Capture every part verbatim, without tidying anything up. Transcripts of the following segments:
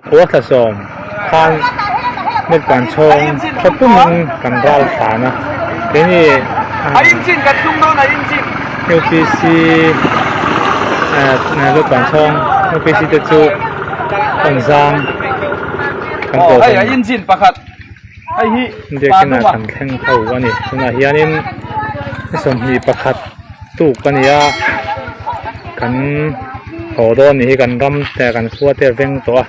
Kua thla sawm khan Letpanchawng khua pumin kan ral thlan a. Keini, ah, a injin kan tung dawn, a injin. U P C, ah, Letpanchawng U P C te chu Tonzang kan, oh, ko hei, kan a injin pakhat. Hei hi, biakinn ah kan thleng tho a ni. Tunah hianin sawmhnih pakhat tuk a ni a, kan haw dawn ni hi, kan ram te, kan khua te veng tawh a.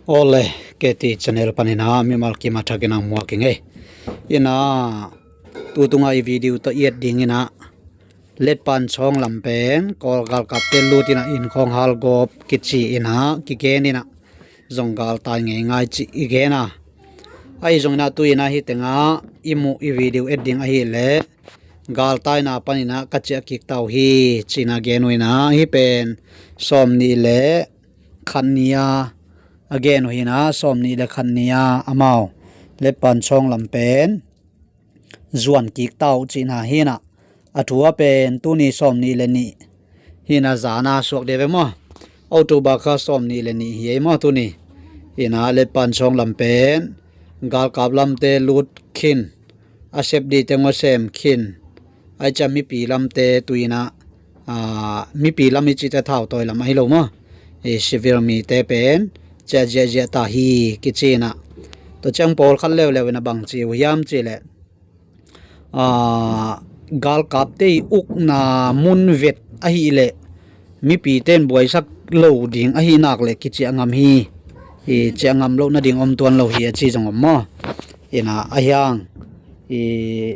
Awle, K T channel panin a mimal kim a thakin ang muak ing ei. Ina, tu tunga i video tawh i et ding ina, Letpanchawng lam pen Kawl galkapte lut ina, Inkhawng Halgawp kici ina kigen ina, zong galtai ngeingai cih i gen a. Ahi zongin a tu ina hi tenga i muh i video et ding ahih leh galtaina panin a ka ciah kik ta uh hi, ci ina gen uh ina, hih pen sawmnih le khat ni a, a gen uh hi ina, sawmnih le khat ni a amau Letpanchawng lam pen zuan kik ta uh cihna hi ina. A thu a pen tuni sawmnih le nih hi ina, zana suak deuh ve maw? October kha sawmnih le nih hi ei maw tuni? Hi ina, Letpanchawng lam pen galkap lamte lut khin, a sep dih teng aw sem khin, ai cia mipi lamte tu ina, aa, mipi lam i cihte thautawi lam ahi lo maw? I civil mite pen ciah ziahziah ta hi kici ina. Tua ciang pawlkhat leuleu ina bang ci uh hiam cih leh, aa, galkapte i ukna mun vet ahih leh mipite in buaisak lo ding ahih nak leh kiciah ngam hi, i ciah ngam loh nading om tuan lo hi a ci zong om maw? Ina, a hiang i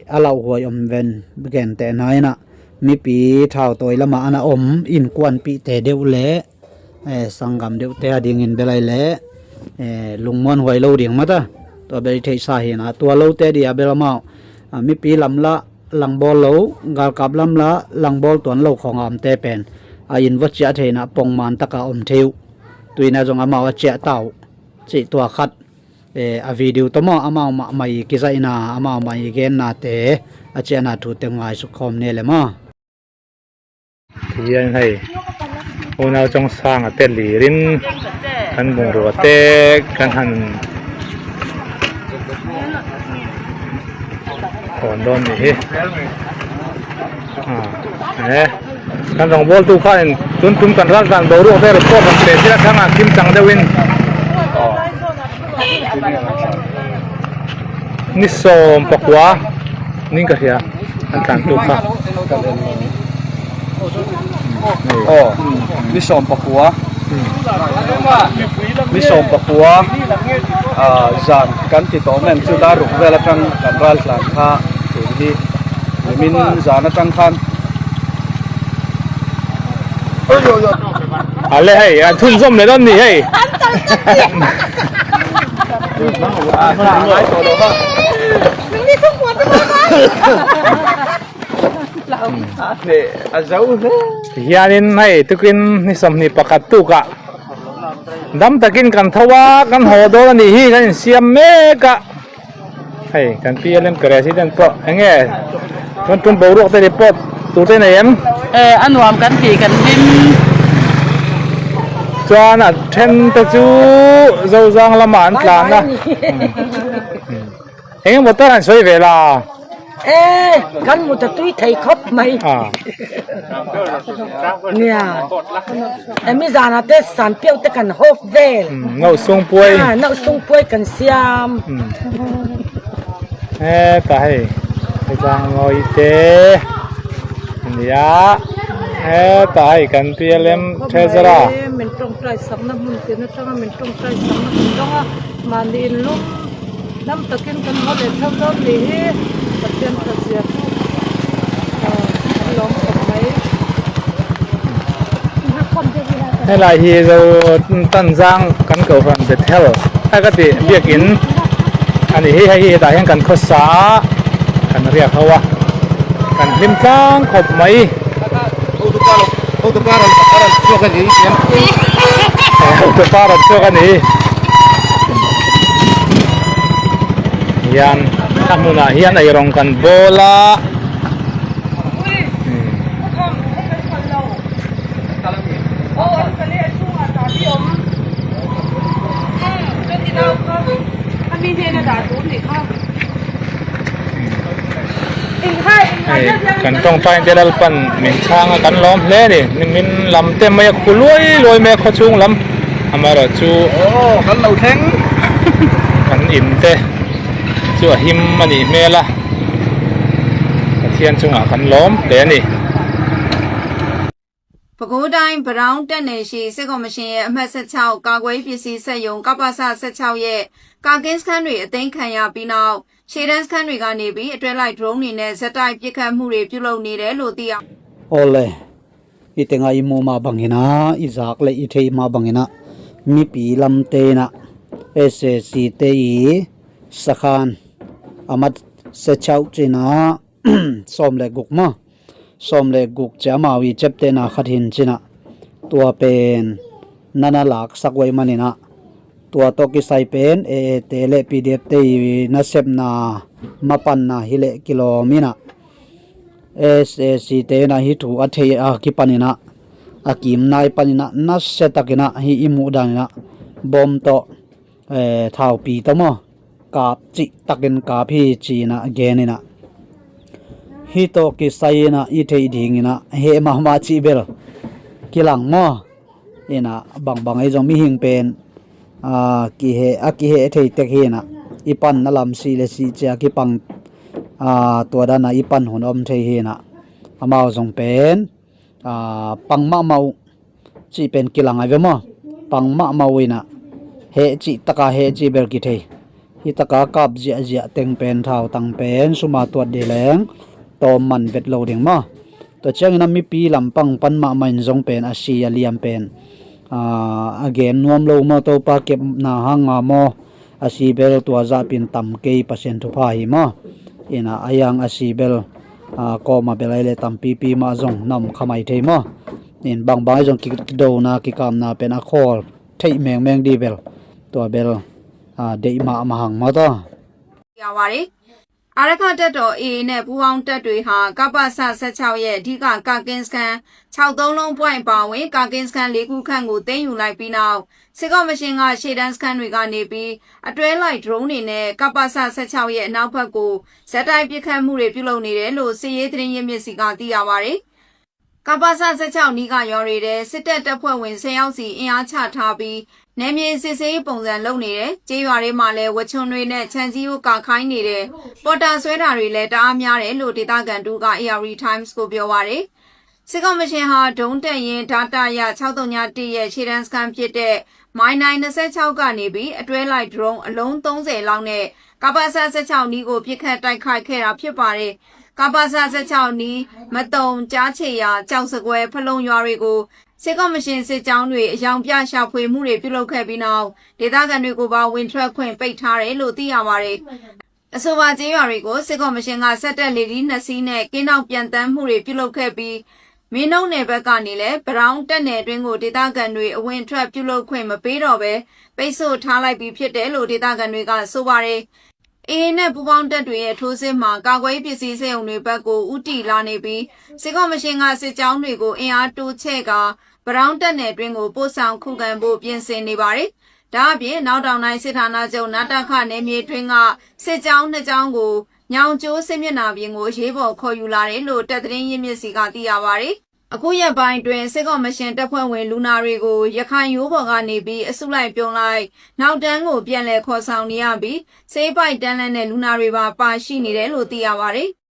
a lauhuai om ven gentehna ina, mipi thautawi lama ana om innkuanpihte deuh le, eh, sanggam deuhte a dingin bel ai le, eh, lungmuanhuai lo ding mata. Tua bel i theihsa hi ina, tua lote dia bel amau, ah, mipi lam la langbawl lo, galkap lam la langbawl tuan lo khawngamte pen a inn va ciah thei ina pongman taka om thei uh. Tu ina zong amau a ciah ta uh cih tua khat, eh, a video tawh maw, amau mahmah i kizaihna, amau mah i gennate, a ciahna thute ngaisuk khawm ni le maw? Hian hei, unau Cawngsanga te lirin kan bungrua te kan han hawn dawn ni hi. Ah, eh, kan rawngbawltu khanin tun tum kan ral tlan boruak te report kan pe tir a, thanga kim chang deuhin. Ni sawm pakua ning ka hria an tlantu kha. Aw, ni sawm pakua. Hmm. Ni sawm pakua, ah, zan kan ti tawh men chu dar ruk vel aṭang kan ral tlan kha tun hi. Nimin zan aṭang khan. A le hei, an thun zawm le dawn ni hei. Hianin hei, tukin ni sawmhnih pakhat tukah dam takin kan tho a, kan haw dawn a nih hi, kan insiam mek a. Hei, kan P L M president pawh eng nge? Tun tun boruak te report tute nei em? Eh, a nuam kan ti kan dim. Chuan a ṭhen te chu Zozang lamah an tlan a. Eng emaw tan an sawi ve la. Eh, kan mu ta tui thei khawp mai. Ah. Nia. Eh, mi zana te san piau te kan hawp vel. Hmm, no sungpuai. Ah, no sungpuai kan siam. Hmm. Eh, ta hei. Hei zang ngoi te. Nia. Eh, ta hei kan P L M treasurer. Min ṭawngṭai sakna hmun tin aṭanga min ṭawngṭai sakna hmun ṭawnga mahni in lung dam takin kan haw leh tho dawn ni hi. Pathian ṭhatzia chu, ah, a lawm khawp mai. Helai hi Zo Tanzang kan kohhran Bethel a ka tih biakin a ni hi. Hei hi, hetah hian kan khawsa a kan riak ho a, kan hlim tlang khawp mai. Autopar an, an chuak a ni hian. Autopar an chuak a ni. Hian a hmunah hian eirawng kan bawl a. Hmm. Kan tawngtai in te Lalpan min thang a kan lawm hle ni. Ni min lamte mai a khu luai luai me khuachung lam. Amah rawh cu. Aw, kan lo thleng. Kan innte cu a him a nih hmel a, Pathian cungah kan lawm te a ni. ပဲခူးတိုင်း၊ ပတောင်းတပ်နယ်ရှိ စစ်ကော်မရှင်ရဲ့အမှတ် ဆယ့်ခြောက် ကာကွယ်ရေးပစ္စည်းစက်ရုံ ကပစ ဆယ့်ခြောက် ရဲ့ ကာကင်းစခန်းတွေ အသိမ်းခံရပြီးနောက် ရှေ့တန်းစခန်းတွေကနေပြီး အတွဲလိုက် drone တွေနဲ့ ဆက်တိုက်ပစ်ခတ်မှုတွေ ပြုလုပ်နေတယ်လို့ သိရပါတယ်။ Awle, i tengah i muh mah banginah, i zak le i theih mah banginah, mipi lamte inah SAC te i sakhan amat sechauh cinah, sawm le guk maw, sawm le guk ci amau i ceptehna khat hin cinah, tua pen nana laksak uh ahih maninah, tua tawh kisai pen AA te le PDF te i nasepna mapanna hileh kilawm inah, SAC te inah hih thu a thei a kipaninah, a kimnai paninah nasia takinah hih i muh daninah bom tawh, eh, thaupi tawh maw, kap cih takin kap hi ci-inah geninah, hih tawh kisai inah i theih dinginah heh mahmah cih bel kilang maw? Inah bangbang ei zong mihing pen, ah, kiheh, a kiheh thei tek hinah, i pan na lam sih le sih cia kipang, ah, tua danah i pan hun om thei hinah, amau zong pen, ah, pang mahmah uh cih pen kilang ai ve maw? Pang mahmah uh inah heh cih taka heh cih bel kithei. Hih taka kap ziahziah teng pen thautang pen suma tuat dih leng tawm man vet lo ding maw? Tua ciangin a mipi lampang pan mahmah in zong pen a si a liam pen, ah, a gen nuam lo maw? Topa kepna hanga maw? A si bel tua zahpin tam kei, Pasian thupha hi maw? Inah a yang a si bel, ah, kawma bel ai le tampipi mah zong na om kha mai thei maw? In bangbang ai zong ki-, kidona kikamna pen a khawl theih mengmeng dih bel, tua bel, ah, deih mahmah hang maw taw. ရပါတယ်။ အာရက္ခတပ်တော် AA နဲ့ ပူးပေါင်းတပ်တွေဟာ ကပစ ဆယ့်ခြောက် ရဲ့ အဓိက ကာကင်းစခန်း ခြောက်သုံးလုံး ပွိုင့် အပါအဝင် ကာကင်းစခန်း လေးခုခန့်ကို သိမ်းယူလိုက်ပြီးနောက် စစ်ကော်မရှင်က ရှေ့တန်းစခန်းတွေကနေပြီး အတွဲလိုက် drone တွေနဲ့ ကပစ ဆယ့်ခြောက် ရဲ့ အနောက်ဘက်ကို ဆက်တိုက်ပစ်ခတ်မှုတွေ ပြုလုပ်နေတယ်လို့ စစ်ရေးသတင်းရင်းမြစ်ဆီက သိရပါတယ်။ ကပစ ဆယ့်ခြောက် အနီးကပ်ရွာတွေထဲ စစ်တပ်တပ်ဖွဲ့ဝင် ဆယ်ယောက်စီ အင်အားချထားပြီး နယ်မြေစစ်ဆေးရေးပုံစံ လုပ်နေတယ်။ ကျေးရွာတွေမှာလည်း ဝက်ချုံတွေနဲ့ ခြံစည်းရိုး ကာခိုင်းနေတယ်။ ပေါ်တာဆွဲတာတွေလည်း တအားများတယ်လို့ ဒေသခံတဦးက Ayeyarwady Times ကို ပြောပါတယ်။ စစ်ကော်မရှင်ဟာ ဒုံးတပ်ရင်း ဒတရ ခြောက်သုညတစ် ရဲ့ ရှေ့တန်းစခန်းဖြစ်တဲ့ မိုင်တိုင် နှစ်ဆယ့်ခြောက် ကနေပြီး အတွဲလိုက် drone အလုံး သုံးဆယ်လောက်နဲ့ ကပစ ဆယ့်ခြောက် အနီးကို ပစ်ခတ်တိုက်ခိုက်ခဲ့တာ ဖြစ်ပါတယ်။ ကပစ ဆယ့်ခြောက် အနီး မသုန်၊ ကြားခြေရာ၊ ကျောက်စကွဲ၊ ဖလူံရွာတွေကို စစ်ကော်မရှင်စစ်ကြောင်းတွေ အရောင်ပြရှာဖွေမှုတွေ ပြုလုပ်ခဲ့ပြီးနောက် ဒေသခံတွေကိုပါ ဝင်ထွက်ခွင့် ပိတ်ထားတယ်လို့ သိရပါတယ်။ အဆိုပါကျေးရွာတွေကို စစ်ကော်မရှင်က စက်တပ်လေထီး နှစ်စီးနဲ့ ကင်းထောက်ပျံသန်းမှုတွေ ပြုလုပ်ခဲ့ပြီး မင်းတုံးနယ်ဘက်ကနေလည်း ပတောင်းတပ်နယ်အတွင်းကို ဒေသခံတွေ အဝင်အထွက် ပြုလုပ်ခွင့် မပေးတော့ဘဲ ပိတ်ဆို့ထားလိုက်ပြီ ဖြစ်တယ်လို့ ဒေသခံတွေက ဆိုပါတယ်။ AA နဲ့ ပူးပေါင်းတပ်တွေရဲ့ ထိုးစစ်မှာ ကာကွယ်ရေးပစ္စည်းစက်ရုံတွေဘက်ကို ဦးတည်လာနေပြီး စစ်ကော်မရှင်က စစ်ကြောင်းတွေကို အင်အားတိုးချဲ့ကာ ပတောင်းတပ်နယ်အတွင်းကို ပို့ဆောင်ခုခံဖို့ ပြင်ဆင်နေပါတယ်။ ဒါ့အပြင် အနောက်တောင်တိုင်းစစ်ဌာနချုပ် နတခ နယ်မြေအတွင်းက စစ်ကြောင်းနှစ်ကြောင်းကို ညောင်ကျိုးစစ်မျက်နှာပြင်ကို အရေးပေါ် ခေါ်ယူလာတယ်လို့ တပ်သတင်းရင်းမြစ်ဆီက သိရပါတယ်။ အခုရက်ပိုင်းအတွင်း စစ်ကော်မရှင်တပ်ဖွဲ့ဝင် လူနာတွေကို ရခိုင်ရိုးပေါ်ကနေပြီး အစုလိုက်အပြုံလိုက် နောက်တန်းကို ပြန်လည်ခေါ်ဆောင်နေရပြီး ဆေးပိုက်တန်းလန်းနဲ့ လူနာတွေပါ ပါရှိနေတယ်လို့ သိရပါတယ်။